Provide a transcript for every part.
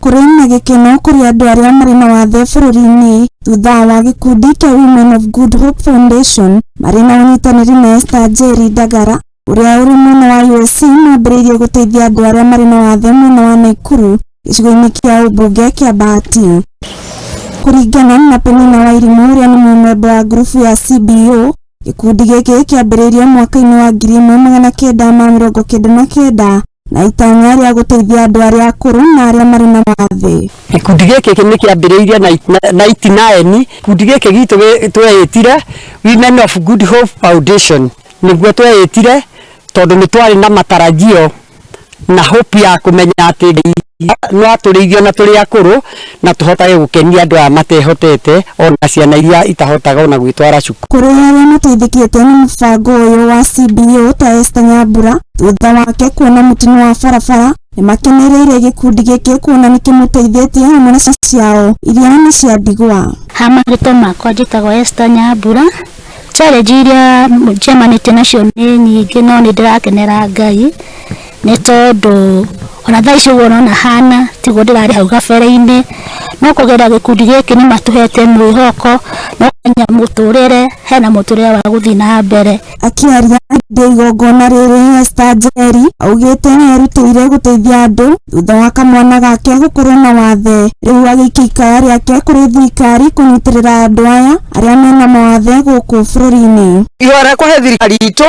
Kũrĩ na gĩkeno kũrĩ andũ arĩa marĩ na wathe bũrũri-inĩ thutha wa gĩkundi kĩa Women of Good Hope Foundation marĩ na ũnyitanĩri na Esther Njeri Ndagara ũrĩa ũrĩ mwena wa USC mambĩrĩirie gũteithia andũ arĩa marĩ na wathe mwena wa Naikuru gĩcigo-inĩ kĩa ũmbunge kĩa Bahati. Kũringana na Penina Wairimu ũrĩa nĩ mũmemba wa ngurubu ya CBO, gĩkundi gĩkĩ kĩambĩrĩirio mwaka-inĩ wa 1999 na itanya rĩa gũteithia andũ arĩa akũrũ na arĩa marĩ na wathe. Gĩkundi gĩkĩ nĩ kĩambĩrĩirie 99. Gĩkundi gĩkĩ gitũ tweĩtire Women of Good Hope Foundation, nĩguo tweĩtire tondũ nĩ twarĩ na matarajio na hope ya kũmenya atĩ Ngai no atũrĩithie na tũrĩ akũrũ na tũhotage gũkenia andũ aya matehotete ona ciana iria itahotaga ona gwĩtwara cukuru. Kũrĩ arĩa mateithĩkĩte nĩ mũbango ũyũ wa CBO ta Esther Nyambura thutha wake kuona mũtino wa barabara, nĩ makenereire gĩkundi gĩkĩ kuona nĩ kĩmũteithĩtie hamwe na ciana ciao iria nĩ cia ndigwa. Ha marĩtwa makwa njĩtagwo Esther Nyambura. Challenge iria njemanĩtie nacio nĩ nyingĩ, no nĩ ndĩrakenera Ngai nĩ tondũ ona thaa ici ũguo ũrona hana tiguo ndĩrarĩ hau gabere-inĩ, no kũgerera gĩkundi gĩkĩ nĩ matũhete mwĩhoko no kenya mũtũrĩre hena mũtũrĩre wa gũthiĩ na mbere. Akĩaria hĩndĩ igongona rĩrĩ, Esther Njeri augĩte nĩ erutĩire gũteithia andũ thutha wa kamwana gake gũkorwo na wathe, rĩu agĩikia ikaya rĩake kũrĩ thirikari kũnyitĩrĩra andũ aya arĩa mena mawathe gũkũ bũrũri-inĩ. Ihoya rĩakwa he thirikari itũ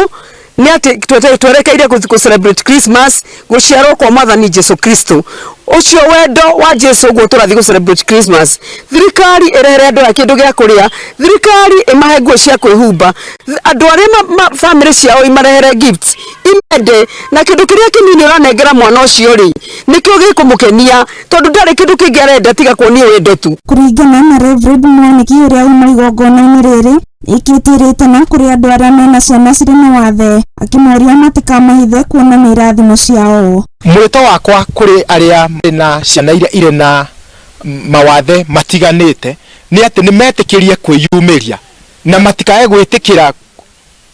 nĩ atĩ twerekeire gũ celebrate Christmas, gũciarwo kwa Mwathani Jesu Kristo, ũcio wendo wa Jesu ũguo tũrathiĩ gũ celebrate Christmas. Thirikari ĩrehere andũ aya kĩndũ gĩa kũrĩa, thirikari ĩmahe nguo cia kwĩhumba, andũ arĩa famĩlĩ ciao imarehere gifts, imende na kĩndũ kĩrĩa kĩnini ũranengera mwana ũcio rĩ, nĩkĩo gĩkũmũkenia tondũ ndarĩ kĩndũ kĩngĩ arenda tiga kuonio wendo tu. Kũringana na Reverend Mwaniki ũrĩa uma igongona-inĩ rĩrĩ, ĩkĩtie rĩtana kũrĩ andũ arĩa mena ciana cirĩ na wathe, akĩmoria matikamahithe kuona nĩ irathimo ciao. Mwĩto wakwa kũrĩ arĩa marĩ na ciana iria irĩ na mawathe matiganĩte nĩ atĩ nĩ metĩkĩrie kwĩyumĩria na matikae gwĩtĩkĩra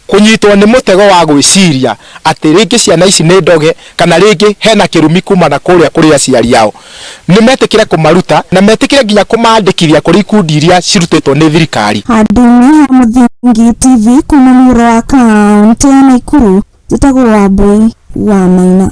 kũnyitwo nĩ mũtego wa gwĩciria atĩ rĩngĩ ciana ici nĩ ndoge kana rĩngĩ hena kĩrumi kuma na kũrĩa kũrĩ aciari ao. Nĩ metĩkĩre kũmaruta na metĩkĩre nginya kũmandĩkithia kũrĩ ikundi iria cirutĩtwo nĩ thirikari. Handũ-inĩ ha Mũthingi TV kuma mũhuro wa kaũntĩ ya Naikuru, njĩtagwo Wambui wa Maina.